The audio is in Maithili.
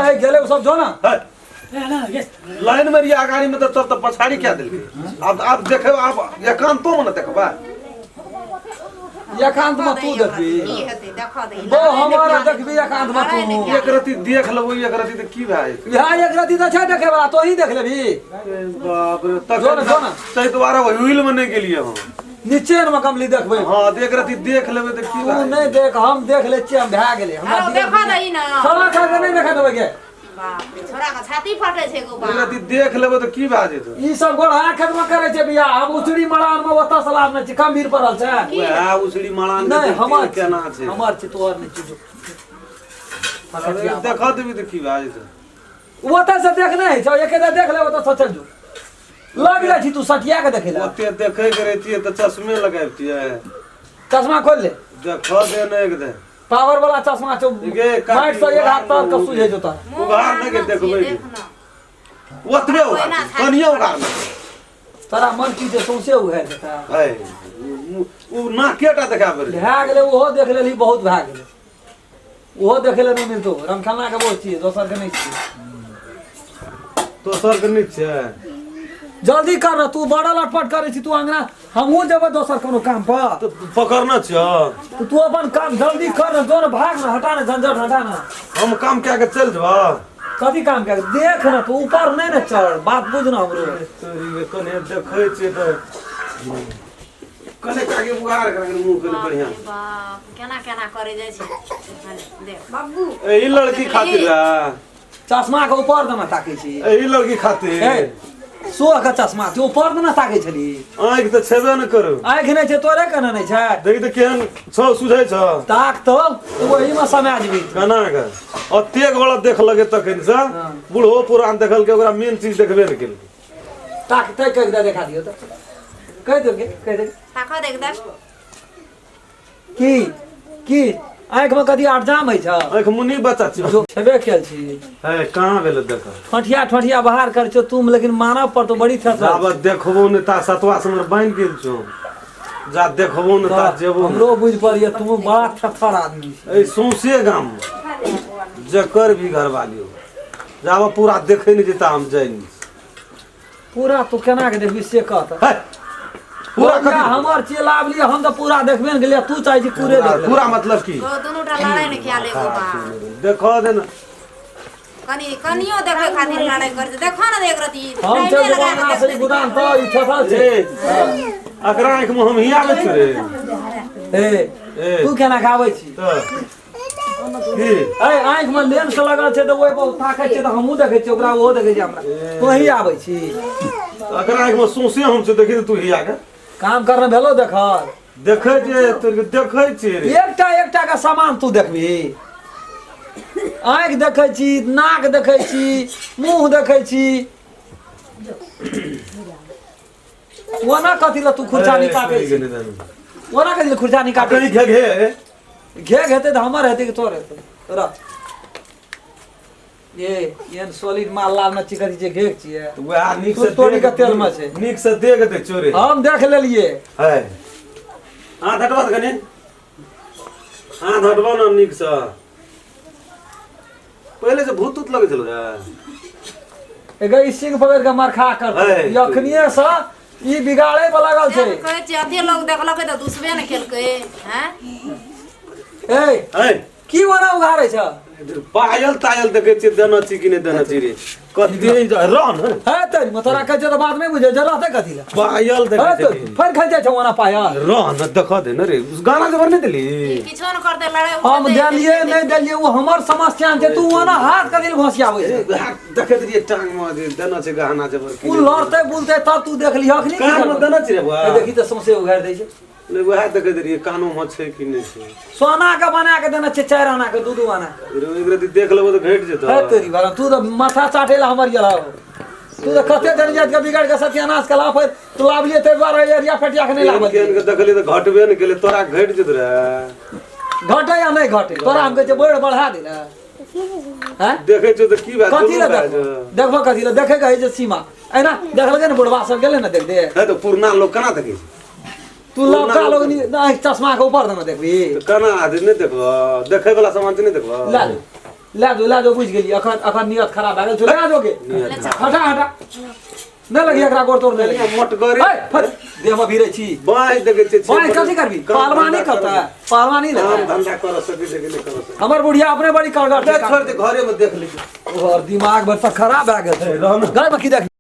रहै गेलै ओ सब जो ना। है, लाइन में रहिए अगाड़ी में, तऽ तब तऽ पछाड़ी क्या देलकै। आब आब देखे, आब एकांतो में ने देखबै। एकांत में तू देखबी? की हेतै देखऽ दही। बो हमारा देखबी एकांत में तू? एक रत्ती देख लेबै, एक रत्ती तऽ की भए जेतै? इएह एक रति तऽ छै देखे वाला, तोही देख लेबी। बाप रे। जो ना, जो ना। ताहि दुआरे व्हील में नहि गेलियै हम। नीचे मे कमली देखबै। हँ, तऽ एक रत्ती देख लेबै तऽ की तू भए नहि देख, हम देख लै छियै, हम भए गेलै हमरा। आरो देखऽ दही ना। छोड़ा खा के नहि देखा देबै के। बाप रे, छोड़ा के छाती फटै छै गो। जेतै? एक रत्ती देख लेबै तऽ की भए जेतै? ई सब गोढ़ा खत्म करै छै बियाह। हम उचड़ी मड़ान मे ओतऽ से लाभ नहि छी, कम भीड़ पड़ल छै। वएह उसड़ी मड़ान के नहि देखतियै हमर केना छै। हमर छी, तोहर नहि छी, जो। अरे, देखऽ देबी तऽ की भए जेतै? ओतऽ से देख नहि होइ छौ, एके बेर देख ले, ओतऽ से चल जो। लग जाइ छी तू सटिया के देखै लए। ओते देखै के रहितियै तऽ चश्मे लगैबतियै। चश्मा खोल ले। देखऽ दे ने एक दे। पावर वाला चश्मा छौ। गे, काकी, माटि से एक हाथ तर के सुझै छौ तोरा। उघार नहि के देखबै के। ओतबे उघार, कनियो उघार नहि। तोरा मन की छै, सौंसे उघारि देता है, उ नाकेटा देखा पड़ै। भए गेलै, ओहो देख लेलही, बहुत भए गेलै। ओहो देखै लए नहि मिलतौ। रमखेलना के बहुत छियै, दोसर के नहि छियै। दोसर के नहि छै। जल्दी कर न, तू बड़ा लटपट करै छी। तू अंगना, हमहूँ जेबै दोसर कोनो काम पर। तऽ पकड़ने छियौ। तऽ तू अपन काम जल्दी कर न, जो न, भाग न, हटा न झंझट, हटा न। हम काम कए के चलि जेबऽ। कथी काम कए के? देख न, तू ऊपर नहि ने चढ़, बात बुझ न हमरो। तोरी के कने देखै छियै तऽ कने काके बुखार कर मुँह कने बढ़िया। बाप, केना केना करे जाइ छै, देख बाबू। एहि लड़की खातिर रे। चश्मा के ऊपर देना ताकै छी। एहि लड़की खातिर। ए, सोह के चश्मा छै, ऊपर देना ताकै छली। आँखि तऽ छेबे ने करू। आँखि नहि छै तोरे, केना नहि छै? देखी तऽ केहन छौ, सुझै छौ? ताक तऽ तू ओहीमे समा जेबी। केना के ओतेक बड़ा देख लगे तखन से बूढ़ो पुरान देखलकै, ओकरा मेन चीज देखबे ने केलकै। ताक तै, कहि दे, देखा दियौ तऽ कहि दे, कहि दे। ताकऽ देख दे। की की आँखिमे कथी अरजाम होइ छ? आँखि मुनी बच्चा छी। जो छेबे केल छी। है, कहाँ भेल देख? ठठिया ठठिया बाहर कर छौ तुम, लेकिन मानव पर तो बड़ी थेथर। जाबत देखबो ने ता सतवा से हमर बनि गेल छौ। जा देखबो ने ता जेबो ने। हमरो बुझि पड़िए तुम बड़ा थेथर आदमी छी। एहि सौंसे गाम मे जकर भी घरवाली हो, जाबत पूरा देखै नहि जेता हम जाइ नहि। पूरा तू केना के देखबी से कह तऽ। है, पूरा पूरा कथी? हमर छियै लाभ लिअ, हम तऽ पूरा देखबे ने गेलियै, तू चाहै छी पूरे देख ले। पूरा मतलब की? ओ दुनू टा लड़ाइ ने किया लेगो बा। देखऽ दे ने। कनि कनियो देखै खातिर लड़ाइ करै छै। देखऽ ने एक रति। हम टाइमे चलि लगा जेबो कऽ अंगना से देखतै। गोदाम तऽ ई ठसल छै। ए, एकरा आँखि मे हम हिया लै छियै रे। ए, ए। तू केना खाबै छी? तऽ की? ए, आँखि मे लेंस लगल छै तऽ ओहि पर ताकै छै तऽ हमहूँ देखै छियै ओकरा, ओहो देखै छै हमरा। तोही आबै छी। एकरा आँखि मे सौंसे हम छै, देखी तऽ तू हिया के। काम करने भेलो देखल? देखै छियै तोर के, देखै छियै रे। एकटा एकटा के सामान तू देखबही? आँखि देखै छी, नाक देखै छी, मुँह देखै छी, ओना कथी लए तू खुरचानी काटै छी? ओना कथी लए खुरचानी काटै कहीं घे घे घेघ हेतै तऽ हमर हेतै कि तोहर हेतै? रह ये, एहन सॉलिड माल लाल में चिकन छै, घेघ छियै। वएह नीक से तोड़ी के तेल में छै। नीक से देख दे चोरे। हम देख लेलिए। है, हाथ हटबा तऽ कनि, हाथ हटबा ने नीक से। पहिले से भूत तूत लगै छलो रे। एगे ई सिंह पकड़ के मार खा कर। है। अखनिए से ई बिगाड़े पर लागल छै। कहै छियै, अते लोग देखलकै तऽ दुसबे ने केलकै हैं। ए। है। की बना उघारे छ? पायल तायल देखै छियै, देना छी कि नहि देना छी रे? कते रह ने। है तरी म तोरा कहै छै तऽ बात नहि बुझै छै, रहतै कथी लए? पायल है देखै तऽ छियै। फेर खै जाइ छै ओना पायल। रह ने, देख दे ने रे, गाना जबर नहि देली। किछो ने करतै, लड़ाइ हम उठतै, देलियै नहि देलियै ओ हमर समस्या छै, तू ओना हाथ कथी लए घोसियाबै छै? देखैत रहियै टांग मे जे देना छै गहना जबर की। ओ लड़तै बुलतै तब तू देख लिहक नि। कान मे देना छै रे बौआ। देखी तऽ सौंसे उघारि दै छै। नहि, वएह देखैत रहियै कानो मे छै कि नहि छै। सोना के बना के देने छै, 4 आना के, 2 2 आना के। रे, एक रति देख लेबो तऽ घटि जेतौ। है तोरी बाला, तू तऽ माथा चाटे ला हमर गेल हौ। तू तऽ कते दिन जाइत के बिगड़ के सत्यानाश कला, फिर तू लाबलियै ताहि दुआरे एरिया फटिया के नहि केहन लाबलियै। केहन के देखलियै तऽ घटबे ने केलै, तोरा घटि जेतौ रे। घटे या नहि घटे, तोरा हम कहै छियै बढ़ बढ़ा दे ने हैं। देखै छियौ तऽ की बात? कथी लए दुनू भए देखबो? जेतौ। देखबो कथी लए? देखै के होइ छै सीमा, एना देखलकै ने बुढ़बा सब गेलै ने देख दे। है तऽ पुरना लोक केना देखै छै? तू लड़का लोग नहीं चश्मा के ऊपर देना देखबी। तऽ केना आदमी नहि देखबो? देखै वाला सामान छै, नहि देखबो? ला ले। ले जो, ले जो, बुझि गेलियै। अखन अखन नियत खराब भए गेल छौ, ले जो गे। हटा हटा, नहि लगी एकरा गोड़ तोड़, नहि लगी। मोटगरे है, फट, देह में भिरै छी। बाँहि देखै छियै। बाँहि कथी करबी? काम पहलवानी धंधा करतै, करऽ। पहलवानी काम लेतै। धंधा करऽ सकै छै कि नहि करऽ सकै? हमर बुढ़िया अपने बड़ी करगर नहि छै। छोड़ दे, घरे में देख लै छी। और दिमाग बड़ खराब भए गेल छै। रहना। घर में की देख?